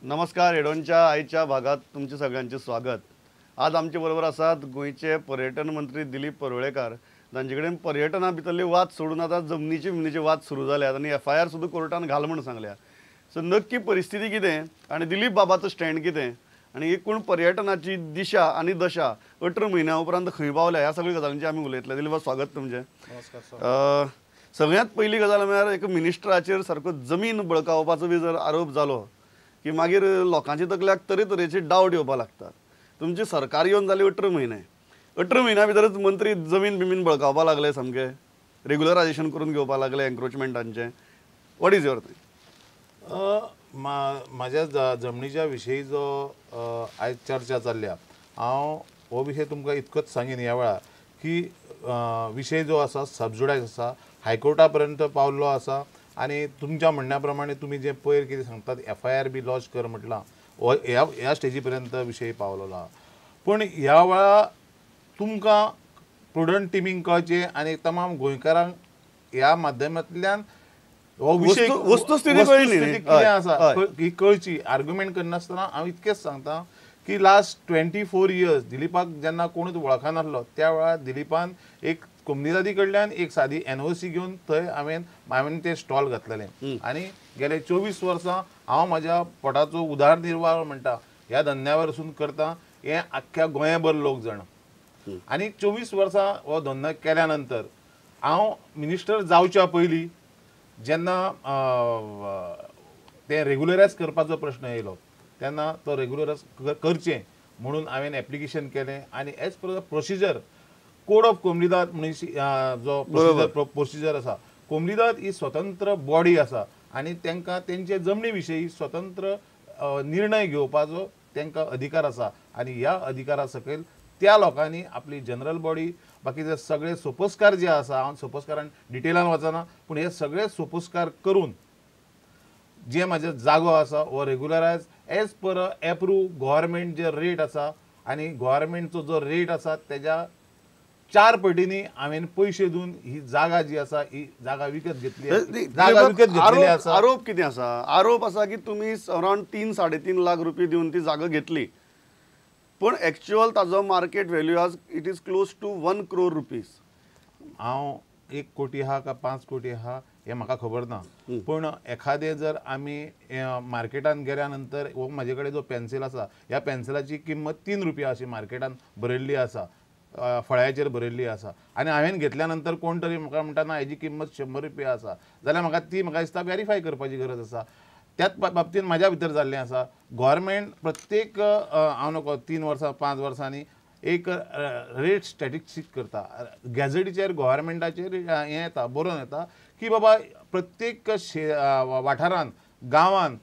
नमस्कार, हेडोनच्या आयच्या भागात तुमचे सगळ्यांचे स्वागत. आज आमचे बरोबर आसात गोंयचे पर्यटन मंत्री दिलीप परुळेकार, जांचे कडेन पर्यटना भितरले वाद सोडून आतां जमनीचे बिमनीचे वाद सुरू जाल्यात आनी एफआयआर सुद्दां कोर्टान घाल म्हूण सांगल्या. सो नक्की परिस्थिती कितें आनी दिलीप बाबाचो स्टँड कितें आनी एकूण पर्यटनाची दिशा आनी दशा 18 म्हयन्या उपरांत खंय पावल्या ह्या सगळ्या गजालींचेर आमी उलयतले. दिलीप बाब, स्वागत तुमचें. नमस्कार. सगळ्यांत पयली गजाल म्हळ्यार एक मिनिस्टराचेर सारको जमीन बळकावपाचो बी जर आरोप जालो की मागीर लोकांच्या तकल्याक तरेतरेचे डावट येवपाक लागतात. तुमची सरकार येवन जाली 18 म्हयने, 18 म्हयन्या भितरच मंत्री जमीन बिमीन बळकावपाक लागले, सामके रेगुलरायझेशन करून घेवपाक लागले एन्क्रोचमेंटांचें. What is your thing? म्हाज्या जमनीच्या विशयी जो आयज चर्चा चल्ल्या, हांव हो विशय तुमकां इतकोच सांगीन ह्या वेळार की विशय जो आसा सबजुडायज आसा, हायकोर्टा पर्यंत पावल्लो आसा आनी तुमच्या म्हणण्या प्रमाणे तुमी जे पयर कितें सांगतात एफआयआर बी लॉज कर म्हटलां, हो ह्या स्टेजी पर्यंत विशय पावलेलो आहा. पूण ह्या वेळार तुमकां प्रुडंट टिमींक कळचें आनी तमाम गोंयकारांक ह्या माध्यमांतल्यान हो विशय वस्तुस्थिती कितें आसा ही कळची. आर्ग्युमेंट करनासतना हांव इतकेंच सांगता की लास्ट 24 इयर्स दिलीपाक जेन्ना कोणूच वळखनासलो त्या वेळार दिलीपान एक कोमनिदादी कडल्यान एक सादी एनओसी घेवन थंय हांवें ते स्टॉल घातलेलें आनी गेले 24 वर्सां हांव म्हाज्या पोटाचो उदारनिर्वाह म्हणटा ह्या धंद्या वरसून करता, हें आख्ख्या गोंयभर लोक जाणा. आनी 24 वर्सां हो धंदो केल्या नंतर हांव मिनिस्टर जावच्या पयलीं जेन्ना तें रेगुलरायज करपाचो प्रश्न येयलो तेन्ना तो रेगुलरायज करचें म्हणून हांवें एप्लिकेशन केलें आनी as per the procedure code of Comunidade म्हणून जो प्रोसिजर आसा, कोमनिदाद ही स्वतंत्र बॉडी आसा आनी तांकां तेंचे जमनी विशयी स्वतंत्र निर्णय घेवपाचो तांकां अधिकार आसा आनी ह्या अधिकारा सकयल त्या लोकांनी आपली जनरल बॉडी बाकीचे सगळे सोपस्कार जे आसा, हांव सोपस्कारान डिटेलान वचना पूण हे सगळे सोपस्कार करून जे म्हाजे जागो आसा हो regularise as per approve government जे रेट आसा आनी गव्हर्मेंटचो जो रेट आसा तेज्या 4 पटींनी हांवें पयशे दिवन ही जागा जी आसा ही जागा विकत घेतली. जागा विकत घेतलेली आसा. आरोप कितें आसा? आरोप आसा की तुमी अरावंड 3-3.5 लाख रुपये दिवन ती जागा घेतली, पूण एक्चुअल ताजो मार्केट व्हॅल्यू आज it is close to 1 crore rupees. हांव 1 कोटी आहा काय 5 कोटी आहा हें म्हाका खबर ना, पूण एखादें जर आमी मार्केटान गेल्या नंतर हो म्हाजे कडेन जो पेन्सील आसा ह्या पेन्सिलाची किंमत 3 रुपया अशी मार्केटान बरयल्ली आसा, फळ्याचेर बरयल्ली आसा आनी हांवें घेतल्या नंतर कोण तरी म्हाका म्हणटा ना हेजी किंमत 100 रुपया आसा जाल्यार म्हाका ती म्हाका दिसता वेरीफाय करपाची गरज आसा. त्याच बाबतीन म्हाज्या भितर जाल्लें आसा, गव्हर्मेंट प्रत्येक हांव नको 3 वर्सां 5 वर्सांनी एक रेट स्टॅटिस्टीक करता, गॅझेटीचेर गव्हर्मेंटाचेर हें येता, बरोवन येता की बाबा प्रत्येक वाठारान गांवान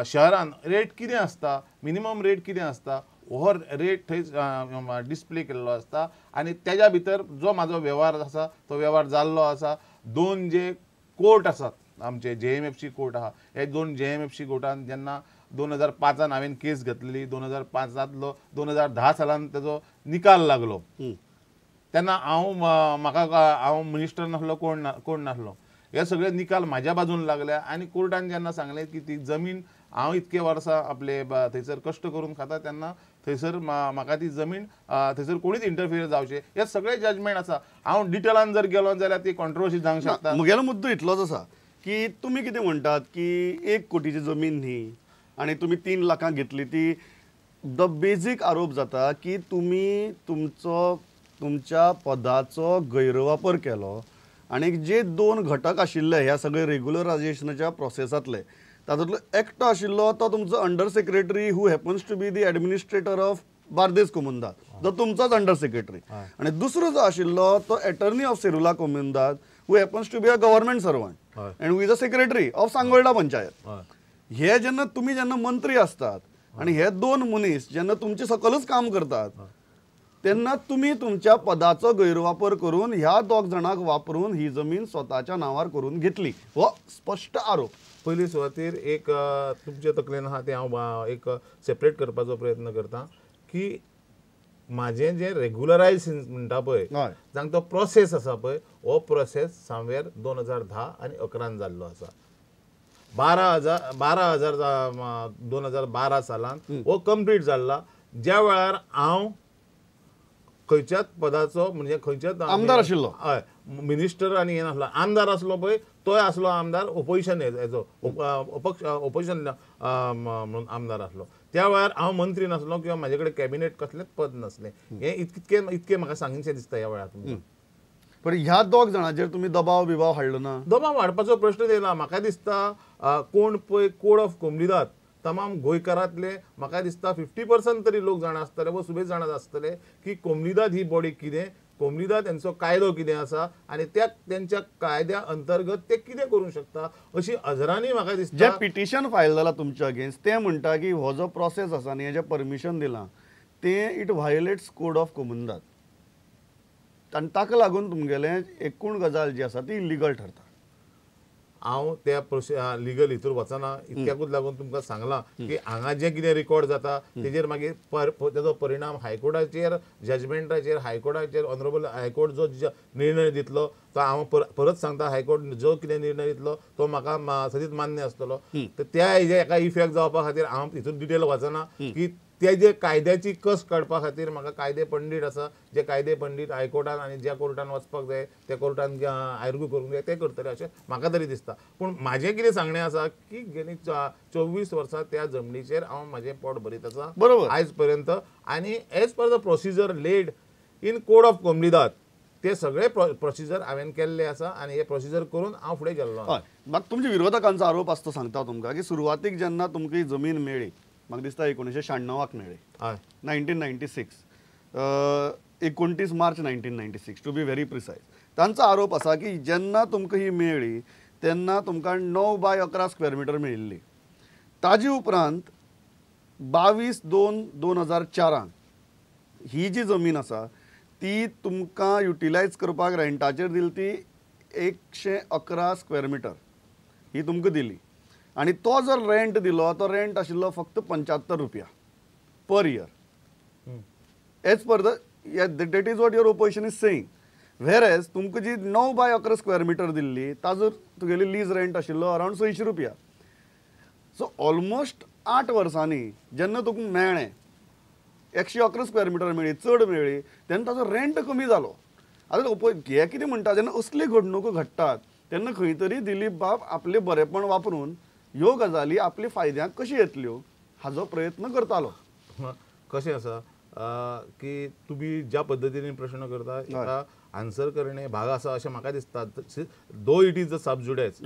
शहरान रेट कितें आसता, मिनिमम रेट कितें आसता, हो रेट थंय डिस्प्ले केल्लो आसता आनी तेज्या भितर जो म्हाजो वेव्हार आसा तो वेव्हार जाल्लो आसा. 2 जे कोर्ट आसात आमचे JMFC court आहा, हे 2 JMFC कोर्टान जेन्ना 2005 हांवें केस घेतलेली, 2005 2010 सालान तेजो निकाल लागलो तेन्ना हांव म्हाका हांव मिनिस्टर नासलो, कोण नासलो, हे सगळे निकाल म्हाज्या बाजून लागले आनी कोर्टान जेन्ना सांगलें की ती जमीन हांव इतके वर्सां आपले थंयसर कश्ट करून खाता तेन्ना थंयसर म्हाका ती जमीन थंयसर कोणीच इंटरफियर जावचें, हे सगळे जजमेंट आसा. हांव डिटेलान जर गेलो जाल्यार ती कॉन्ट्रोवर्सी जावंक शकता. म्हगेलो मुद्दो इतलोच आसा की तुमी कितें म्हणटात की 1 कोटीची जमीन न्ही आनी तुमी 3 लाखांक घेतली ती, the basic आरोप जाता की तुमी तुमच्या पदाचो गैरवापर केलो आनी जे 2 घटक आशिल्ले ह्या सगळे रेगुलरायझेशनाच्या प्रोसेसांतले तातूंतलो एकटो आशिल्लो तो तुमचो under secretary who happens to be the administrator of Bardez Comunidade, जो तुमचोच अंडर सेक्रेटरी, आनी दुसरो जो आशिल्लो तो attorney of Serula Comunidade who happens to be a government servant and who is a secretary of Sangolda panchayat. हे जेन्ना तुमी जेन्ना मंत्री आसतात आनी हे 2 मनीस जेन्ना तुमचे सकलच काम करतात तेन्ना तुमी तुमच्या पदाचो गैरवापर करून ह्या 2 जाणांक वापरून ही जमीन स्वताच्या नांवार करून घेतली, हो स्पश्ट आरोप. पयली सुवातेर एक तुमचे तकलेन आहा तें हांव एक सेपरेट करपाचो प्रयत्न करता की म्हाजें जें रेगुलरायज म्हणटा पळय जांकां तो प्रोसेस आसा पळय, हो प्रोसेस सामवेर 2010 आनी 11 जाल्लो आसा. 12,000 2012 सालान हो कंप्लीट जाल्ला ज्या वेळार हांव खंयच्याच पदाचो म्हणजे खंयच्याच आमदार आशिल्लो हय मिनिस्टर आनी हें नासलो आमदार आसलो पळय तोय आसलो आमदार ओपोजिशन हेजो अपक्ष ओपोजिशन म्हणून आमदार आसलो त्या वेळार हांव मंत्री नासलो किंवा म्हाजे कडेन कॅबिनेट कसलेंच पद नासलें हें इतकें इतकें म्हाका सांगचें दिसता ह्या वेळार तुमकां. पण ह्या दोग जाणांचेर तुमी दबाव बिबाव हाडलो ना? दबाव हाडपाचो प्रश्न येयना म्हाका दिसता कोण पळय कोड ऑफ कोमनिदाद तमाम गोंयकारांतले म्हाका दिसता 50% तरी लोक जाणा आसतले वा सुबेज जाणा आसतले की कोमनिदाद ही बॉडी कितें कोमनिदाद हेंचो कायदो कितें आसा आनी त्या तेंच्या कायद्या अंतर्गत ते कितें करूंक शकता अशी हजरांनी म्हाका दिसता. जें पिटिशन फायल जालां तुमच्या अगेन्स्ट तें म्हणटा की हो जो प्रोसेस आसा आनी हें जें परमिशन दिलां तें it violates code of Comunidade आनी ताका लागून तुमगेलें एकूण गजाल जी आसा ती इलिगल ठरता. हांव त्या लिगल हितूर वचना इतक्याकूच लागून तुमकां सांगलां की हांगा जें कितें रिकॉर्ड जाता तेजेर मागीर तेजो परिणाम हायकोर्टाचेर जजमेंटाचेर हायकोर्टाचेर ऑनरेबल हायकोर्ट जो निर्णय दितलो तो हांव परत सांगता हायकोर्ट जो कितें निर्णय दितलो तो म्हाका सदींच मान्य आसतलो. तर त्या हेजे एका इफेक्ट जावपा खातीर हांव हितून डिटेल वचना की ते जे कायद्याची कस काडपा खातीर म्हाका कायदे पंडीत आसा जे कायदे पंडीत हायकोर्टान आनी ज्या कोर्टान वचपाक जाय त्या कोर्टान आर्ग्यू करूंक जाय ते करतले अशें म्हाका तरी दिसता. पूण म्हाजें कितें सांगणें आसा की गेली 24 वर्सां त्या जमनीचेर हांव म्हाजें पोट भरीत आसा बरोबर आयज पर्यंत आनी as per the procedure laid in code of Comunidade ते सगळे प्रोसिजर हांवें केल्ले आसा आनी हे प्रोसिजर करून हांव फुडें गेल्लो. हय, म्हाका तुमच्या विरोधकांचो आरोप आसता सांगता तुमकां की सुरवातीक जेन्ना तुमकां ही जमीन मेळ्ळी म्हाका दिसता 1996 मेळ्ळी, हय 1996, 29 मार्च 1996 टू बी व्हेरी प्रिसायज. तांचो आरोप आसा की जेन्ना तुमकां ही मेळ्ळी तेन्ना तुमकां 9 बाय 11 स्क्वेअर मिटर मेळिल्ली. ताजे उपरांत 22/2/2004 ही जी जमीन आसा ती तुमकां युटिलायज करपाक रेंटाचेर दिली ती 111 स्क्वेअर मिटर ही तुमकां दिली आनी तो जर रेंट दिलो तो रेंट आशिल्लो फक्त 75 रुपया per year as per the that is what your opposition is saying. Whereas तुमकां जी 9 बाय 11 स्क्वेअर मिटर दिल्ली ताजो तुगेली लीज रेंट आशिल्लो अरावंड 600 रुपया. सो ऑलमोस्ट 8 वर्सांनी जेन्ना तुका मेळ्ळें 111 स्क्वेअर मिटर मेळ्ळी चड मेळ्ळी तेन्ना ताजो रेंट कमी जालो. आतां हे कितें म्हणटा जेन्ना असली घडणुको घडटात तेन्ना खंय तरी दिलीप बाब आपलें बरेंपण वापरून ह्यो गजाली आपल्या फायद्याक कशी येतल्यो हाजो प्रयत्न करतालो. कशें आसा की तुमी ज्या पद्दतीन प्रश्न करता हेका आन्सर करणे भाग आसा अशें म्हाका दिसता. Though it is a sub judice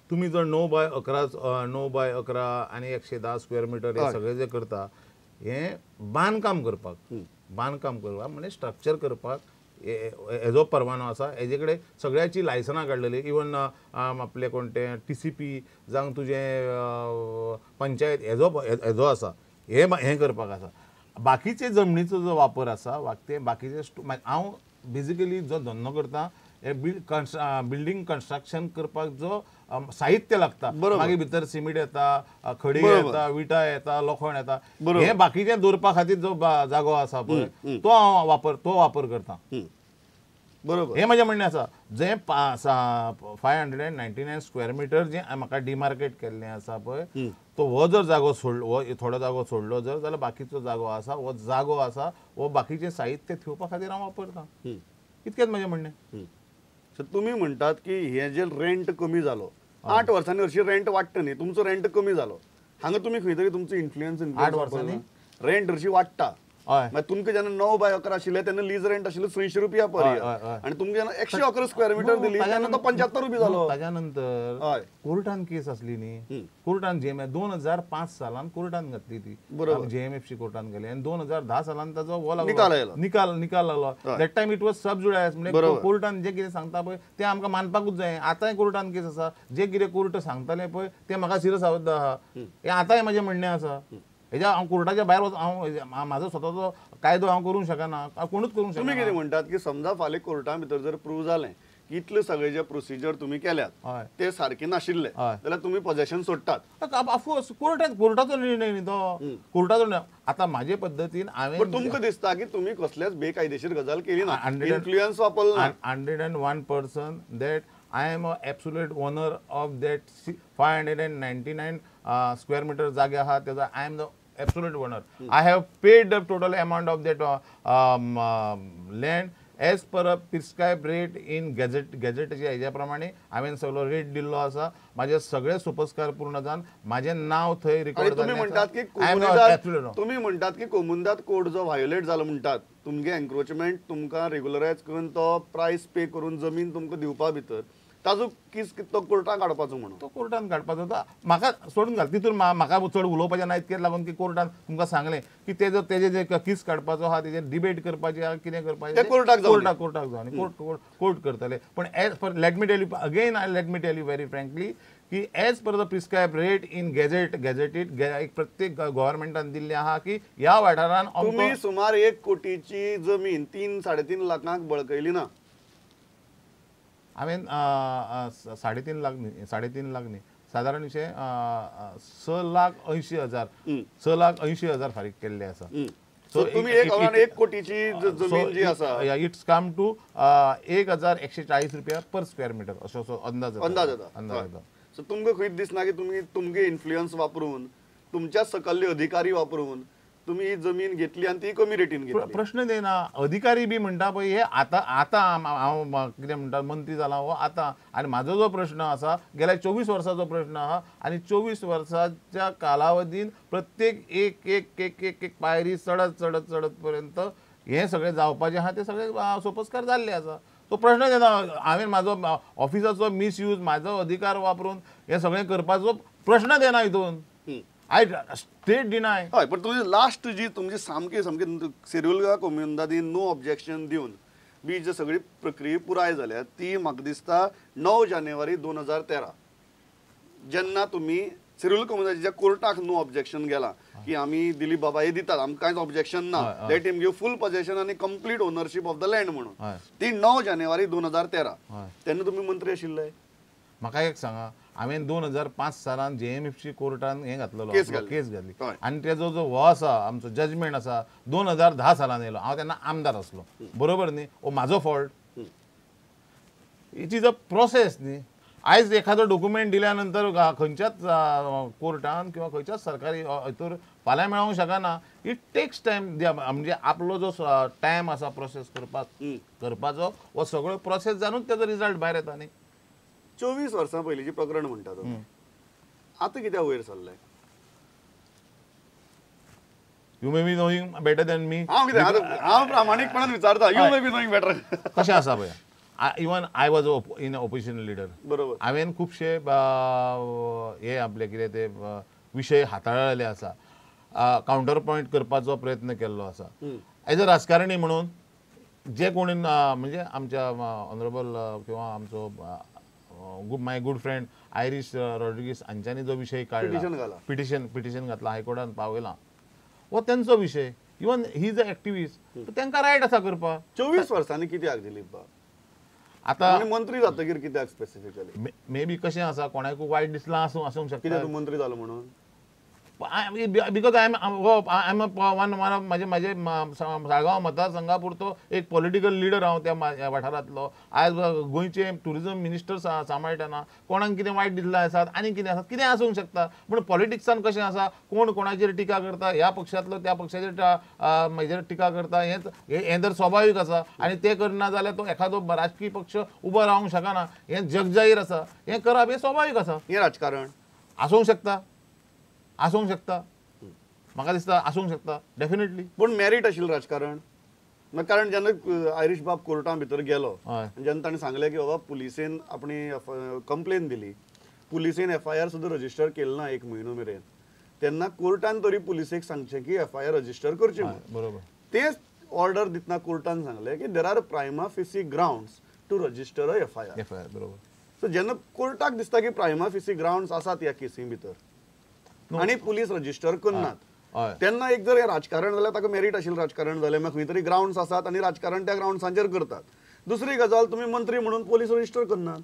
तुमी जर 9 बाय 11 9 बाय 11 आनी 110 स्क्वेअर मिटर हे सगळें जे करता हें बांदकाम करपाक बांदकाम करपाक म्हणजे स्ट्रक्चर करपाक हेजो परवानो आसा. हेजे कडेन सगळ्याची लायसनां काडलेली इवन आपले कोण ते TCP जावं तुजें पंचायत हेजो हेजो आसा हे हें करपाक आसा. बाकीचे जमनीचो जो वापर आसा वा ते बाकीचे हांव बेजिकली जो धंदो करता हे बिल्डींग कन्स्ट्रक्शन करपाक जो साहित्य लागता मागीर भितर सिमेंट येता खडी येता विटा येता लोखण येता हे बाकीचे दवरपा खातीर जो जागो आसा पळय तो हांव वापर करता. बरोबर हे म्हजें म्हणणें आसा. जें 599 स्क्वेअर मिटर जें म्हाका डिमार्केट केल्लें आसा पळय तो हो जर जागो सोडलो हो थोडो जागो सोडलो जर जाल्यार बाकीचो जागो आसा हो जागो आसा हो बाकीचें साहित्य थेवपा खातीर हांव वापरता. इतकेंच म्हजें म्हणणें. सो तुमी म्हणटात की हे जे रेंट कमी जालो 8 वर्सांनी हरशीं रेंट वाडटा न्ही तुमचो रेंट कमी जालो हांगा तुमी खंय तरी तुमचो इन्फ्लुयन्स 8 वर्सांनी रेंट हरशीं वाडटा. मागीर तुमकां जेन्ना 9 बाय 11 आशिल्लें तेन्ना लीज रेंट आशिल्लो 600 रुपया पर इयर आनी तुमकां जेन्ना 111 स्क्वेअर मिटर दिली तेन्ना तो 75 रुपया जालो. ताज्या नंतर कोर्टान केस आसली न्ही कोर्टान JMF 2005 सालान कोर्टान घातली ती JMFC कोर्टान गेली आनी 2010 सालान ताजो हो लागलो निकाल लागलो. That time it was sub judice म्हणजे कोर्टान जें कितें सांगता पळय तें आमकां मानपाकूच जाय. आतांय कोर्टान केस आसा जें कितें कोर्ट सांगतालें पळय तें म्हाका सिरस आवडटा आहा हें आतांय म्हजें म्हणणें आसा. हेज्या हांव कोर्टाच्या भायर हांव म्हाजो स्वताचो कायदो हांव करूंक शकना कोणूच करूंक शकना. तुमी कितें म्हणटात की समजा फाल्यां कोर्टा भितर जर प्रूव जालें की इतले सगळे जे प्रोसिजर तुमी केल्यात ते सारके नाशिल्ले जाल्यार तुमी पोजेशन सोडटात. ऑफकोर्स कोर्टाचो निर्णय न्ही तो कोर्टाचो. आतां म्हाजे पद्दतीन हांवें तुमकां दिसता की तुमी कसलेच बेकायदेशीर गजाल केली ना इन्फ्लुयन्स वापरलो 101% that I am a absolute owner of that 599 square meter जागे आहा तेजो I am the absolute owner. I have paid the total amount of that land as per a prescribe rate in gazette. गॅझेटाच्या हेज्या प्रमाणे हांवें सगळो rate दिल्लो आसा. म्हाजे सगळे सोपस्कार पूर्ण जावन म्हाजें नांव थंय रिकॉर्ड. तुम्ही म्हणटात की तुम्ही म्हणटात की कोमुंदाद कोड जो व्हायोलेट जालो म्हणटात, तुमगे एन्क्रोचमेंट तुमकां रेगुलरायज करून तो प्रायस पे करून जमीन तुमकां दिवपा भितर ताजो किस तो कोर्टान काडपाचो म्हणून तो कोर्टान काडपाचो तो म्हाका सोडून घाल. तितून म्हाका चड उलोवपाचें ना, इतकें लागून की कोर्टान तुमकां सांगलें की तेजो तेजे जे किस काडपाचो आहा तेजेर डिबेट करपाची आहा कितें करपाचें कोर्टाक कोर्टाक कोर्टाक जावन कोर्ट कोर्ट करतले. पण as per let me tell you again, I let me tell you very frankly की as per the prescribe rate in gazette gazetted एक प्रत्येक गव्हर्मेंटान दिल्लें आहा की ह्या वाठारान तुमी सुमार 1 कोटीची जमीन 3-3.5 लाखांक बळकयली ना. हांवें 3.5 लाख न्ही, 3.5 लाख न्ही, सादारणशे 6,80,000 6,80,000 फारीक केल्ले आसा. सो तुमी 1 कोटीची जमीन जी आसा it's come to 1,140 रुपया पर स्क्वेअर मिटर असो अंदाज अंदाज येता अंदाज येता. सो तुमकां खंयच दिसना की तुमी तुमगे इन्फ्लुयन्स वापरून तुमच्या सकल्ले अधिकारी वापरून तुमी ही जमीन घेतली आनी ती कमी रेटीन घेतली? प्रश्न येना. अधिकारी बी म्हणटा पळय हे आतां आतां हांव कितें म्हणटा मंत्री जाला हो आतां. आनी म्हाजो जो प्रश्न आसा गेल्या 24 वर्साचो प्रश्न आहा आनी 24 वर्साच्या कालावधीन प्रत्येक एक एक एक एक एक पायरी चडत चडत चडत पर्यंत हें सगळें जावपाचें आहा तें सगळें सोपस्कार जाल्ले आसा. तो प्रश्न येना. हांवें म्हाजो ऑफिसाचो मिसयूज म्हाजो अधिकार वापरून हें सगळें करपाचो प्रश्न येना हितून. I straight deny. हय, पण तुमची लास्ट जी तुमची सामकी सामकी सेरुलगा कोमुनिदादीन नो ऑब्जेक्शन दिवन बी जी सगळी प्रक्रिया पुराय जाल्या ती म्हाका दिसता 9 जानेवारी 2013 जेन्ना तुमी सेरुल कोमुनिदादीच्या कोर्टाक नो ऑब्जेक्शन गेला की आमी दिलीप बाबा हे दितात, आमकां कांयच ऑब्जेक्शन ना, let him give full possession आनी complete ownership of the land म्हणून, ती 9 जानेवारी 2013 तेन्ना तुमी मंत्री आशिल्ले. म्हाका एक सांगा, हांवें 2005 सालान JMFC कोर्टान हें घातलेलो केस घातली आनी तेजो जो हो आसा आमचो जजमेंट आसा 2010 सालान येयलो. हांव तेन्ना आमदार आसलो, बरोबर न्ही? हो म्हाजो fault. It is a process न्ही. आयज एखादो डॉक्युमेंट दिल्या नंतर खंयच्याच कोर्टान किंवा खंयच्याच सरकारी हितूर फाल्यां मेळोंक शकना. It takes time. म्हणजे आपलो जो टायम आसा प्रोसेस करपाक करपाचो हो सगळो प्रोसेस जाणूच तेजो रिजल्ट भायर येता न्ही. 24 वर्सां पयलींचें प्रकरण म्हणटा तुमी, आतां कित्याक वयर सरलें? You may be knowing better than me. हांव कितें हांव प्रामाणीकपणान विचारता, you may be knowing better. कशें आसा पळय, even I was in opposition leader, बरोबर. हांवें खुबशे हे आपले कितें ते विशय हाताळलेले आसा, कावंटर पॉयंट करपाचो प्रयत्न केल्लो आसा. एज अ राजकारणी म्हणून जे कोण म्हणजे आमच्या ऑनरेबल किंवा आमचो my good friend Irish Rodrigues हांच्यांनी जो विशय काडला, पिटिशन घातला, हायकोर्टान पावयला, हो तेंचो विशय. Even he is a activist, तांकां रायट आसा करपाक. 24 वर्सांनी कित्याक दिलीप बाब आतां मंत्री जातकीर कित्याक स्पेसिफिकली? मे बी कशें आसा कोणाकूय वायट दिसलां आसूंक शकता कित्याक तूं मंत्री जालो म्हणून? Because I am one one म्हाजे म्हाजे साळगांव मतदारसंघा पुरतो एक पॉलिटिकल लिडर हांव त्या वाठारांतलो. आयज गोंयचे ट्युरिजम मिनिस्टर सांबाळटना कोणाक कितें वायट दिसलां आसात आनी कितें आसा कितें आसूंक शकता. पूण पॉलिटिक्सान कशें आसा, कोण कोणाचेर टिका करता, ह्या पक्षांतलो त्या पक्षाचेर म्हजेर टिका करता, हें तर स्वाभावीक आसा. आनी तें करना जाल्यार तो एखादो राजकीय पक्ष उबो रावंक शकना, हें जगजाहीर आसा. हें करप हें स्वाभावीक आसा. हें राजकारण आसूंक शकता, आसूंक शकता, म्हाका दिसता आसूंक शकता डेफिनेटली. पूण मेरीट आशिल्लें राजकारण, कारण जेन्ना आयरीश बाब कोर्टां भितर गेलो जेन्ना ताणें सांगलें की बाबा पुलिसेन आपणी कंप्लेन दिली, पुलिसेन FIR सुद्दां रजिस्टर केलें ना 1 म्हयनो मेरेन, तेन्ना कोर्टान तरी पुलिसेक सांगचें की FIR register करची म्हणून. बरोबर. तेच ऑर्डर दितना कोर्टान सांगलें की there are prima facie grounds to register a FIR. FIR बरोबर. सो जेन्ना कोर्टाक दिसता की प्रायमा फेसी ग्रावंड्स आसात ह्या केसी भितर आनी पुलीस रजिस्टर करनात, तेन्ना एक जर राजकारण जाल्यार ताका मेरीट आशिल्लें राजकारण जालें, मागीर खंय तरी ग्रावंड्स आसात आनी राजकारण त्या ग्रावंड्सांचेर करतात. दुसरी गजाल, तुमी मंत्री म्हणून पोलीस रजिस्टर करनात.